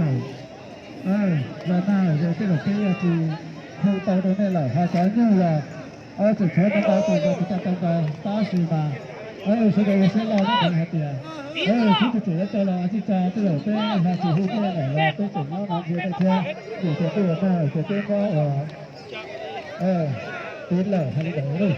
lawm. Los nag lawm ces tej zaum peb yuav tsis hu tau rau nej lawm, ho cov nyuj los tseem tshuav ntau ntau tus ntawd tsis tau tau nkaus, tab sis mas sawv daws ua siab loj, nej hais tias kuv tus tseem yuav tso los tsis tso, tej zaum peb ho tsis hu nej lawm los peb tseem nyob no ntsia nej thiab, vim tias tej zaum nag ces peb nyob uas tiv lawm hais li ntawd.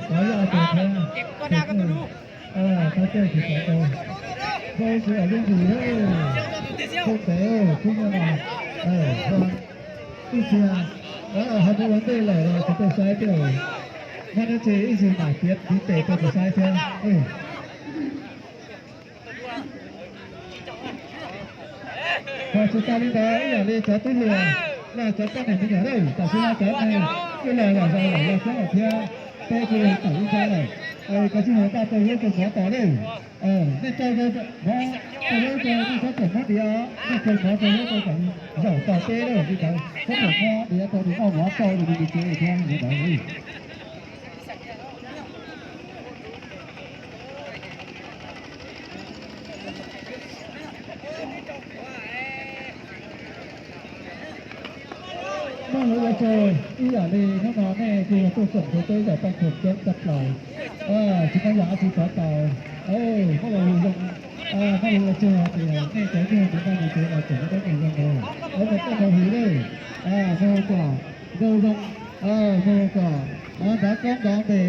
Thov yog tus thiab, thov caij tsis tau tus, koj tsis am lub ntsis, koj ntev kub nyob no, ib txhia ho mus ua ntej lawm los kuv tuaj saib tej, muab neb tsis ib txhia mam piav tiv tes rau kuv saib thiab. Ho tsis tas li ntawd ib yam li cov tub hluas los cov poj niam me nyuam lawm, tam sim no cov neeg kuj los yam zos lawm los coob lawm thiab, peb kuj los tawm ib nrab lawm. Koj tsis mus npaj rau lub rau mov tos lawm. Nej tso rau mov rau lub rau nej txhob txawm muab diav, nej tso mov rau lub rau kom zaum tos peb lawm li ntawd, txhob txawm muab diav rau nws noj mov tau nws li tsev thiab li ntawd. Muaj lus ua tsaug ib yam li hnub no nej kuj yog tuaj koom rau peb zos Paj Khoom coob tshaj plaws, tsis muaj yam dab tsi xav tau. Muab lus zoo, muab lus ua tsaug hais tias nej cov nyuj tus noj tus tsev los tseem muaj teeb meem zoo no, ua kom txoj moo hwm lawm, zoo kom zoo zoo, zoo kom nrov koob nrov npe,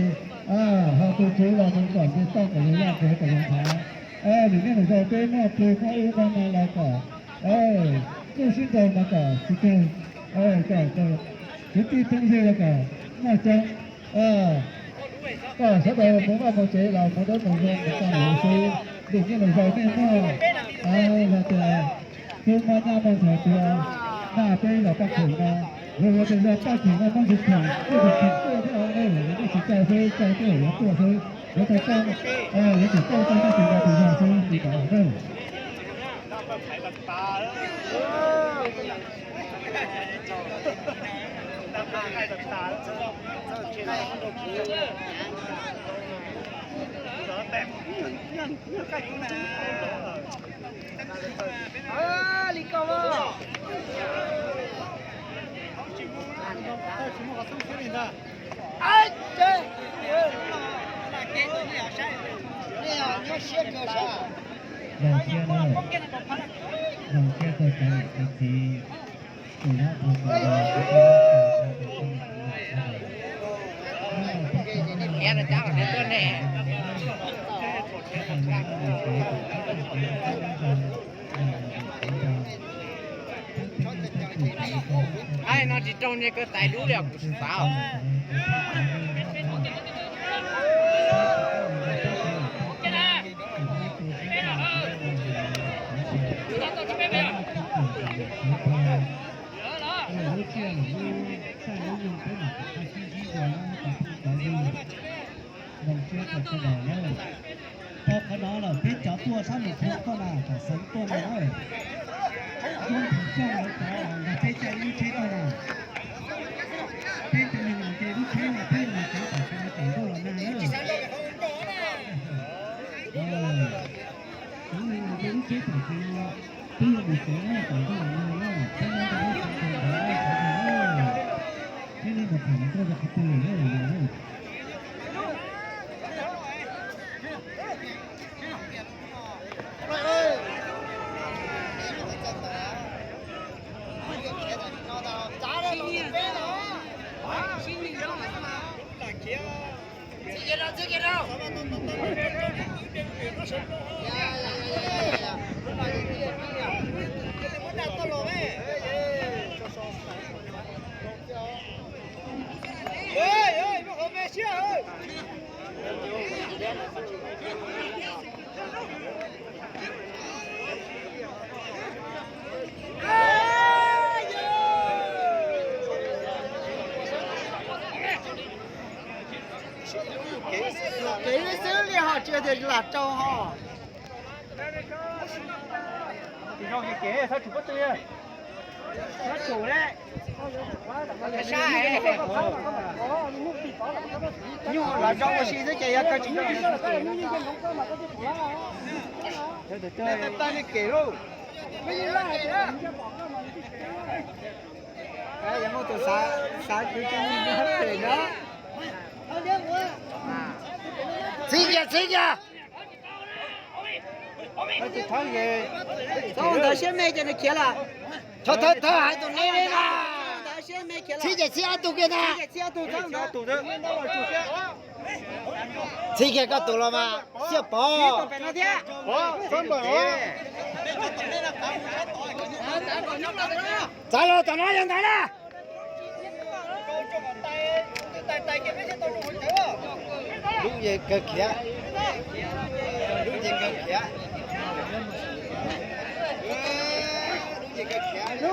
ho tus tswv los zoo kom nce toj kom zoo yaj nqev kom zoo thav. Lwm niaj lwm zaus peb muaj plig muaj ub muaj no los kom kuj sib nrog mas kom tsis kawg, kom kwv tij phooj ywg los kom muaj coob, kom sawv daws mus vaj mus tsev los mus dawb mus zoo mus tau mus xwb. Lwm niaj lwm zaus nej muaj hais tias twb muaj nyaj muaj ntxhais tuaj naj peb zos Paj Khoom no, los ua rau zos Paj Khoom no muaj ntsis khoom, muaj ntsis khoom tuaj thiab os, nej tsis tau xwb, tau tej yuav tuaj xwb, yuav tau tau, yuav tsum tau tau nej tus zos tus zos xwb li ntawd os. Li ko. Zoo siab na, zoo siab kawg cov niam cov txiv, tus nyob tus tus los tus tij tus txawj tus txawj tus txawj. Thiab no cab kom nws tuaj ne. Ai no tsis raug niag ko tais dub li os, kuv xav. Lub tsiaj lub txaj lub nyoog peb mam rov qab sib ntsib dua na cov phooj cov ywg. Zoo siab rau sawv daws na. Tau qhov no lawm peb cov tuaj sab Moos Khua tuaj na, tom Xeev tuaj na. Nruab Nphaum Xyooj lawv cov nkag peb caij lub tsheb tuaj na. Peb cov neeg los nce lub tsheb no peb mus tsev tom tsev no tsaus ntuj los nag na. Cov neeg los nce lub tsheb tom tsev no, peb yuav mus tsev na, tsaus ntuj los nag na. Peb nyob rau lub xeev Nphaum Xyooj na, peb nyob rau Nphaum Xyooj rau qhov twg lawm na. Kev xwb li ho tsis tias lam rau ho. Tis zoo ces kev xab tsum pob tw, xab tsum le. Nyuj los zoo ua si xwb ces yog koj tsis zoo. Tawg li kev lauj. Yog muaj tus xav kwv tij nyob pem no. Txhib kiag, txhib kiag. Thawb ntawd siab me ces nws khiav lawm. Thawb, thawb, thawb hais tus neb li no. Txhib ces txhib ob tug kiag ntag. Txhib kiag koj tus los mas xiaj pov. Txav los tom no yog ntawd na. Lub ces kawg khiav. Lub ces kawg khiav. Lub ces kawg khiav.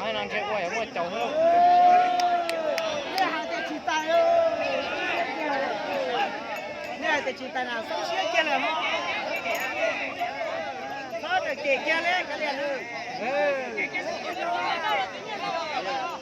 Hais no ntshe ua muaj caus xwb. Nej hais tias tsis tas, nej hais tias tsis tas na, txhob siab kiag lawm ho. Txhob raws cem kiag li, kav liam lawm.